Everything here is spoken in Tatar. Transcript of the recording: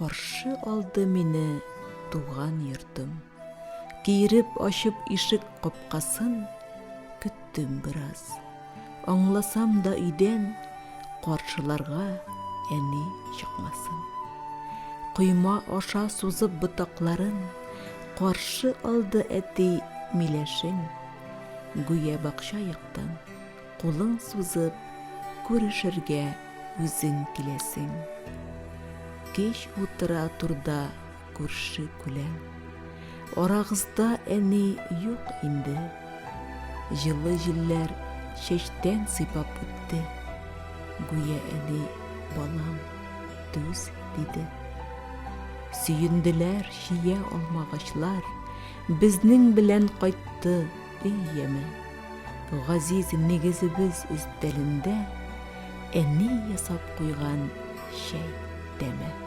Каршы алды мине туган йортым. Киереп ачып ишек капкасын, көттем бераз. Аңласам да өйдән каршыларга әни чыкмасын. Койма аша сузып ботакларын, каршы алды әти миләшен. Гүя бакча яктан кулың сузып, күрешергә үзең киләсең. Кич утыра турда күрше күләм. Арагызда әни юк инде. Җылы җилләр чәчтән сыйпап үтте. Гүя әни, балам, түз, диде. Сөенделәр чия алмагачлар, Безнең белән кайтты өй яме. Газиз нигезебез өстәлендә Әни ясап куйган чәй тәме.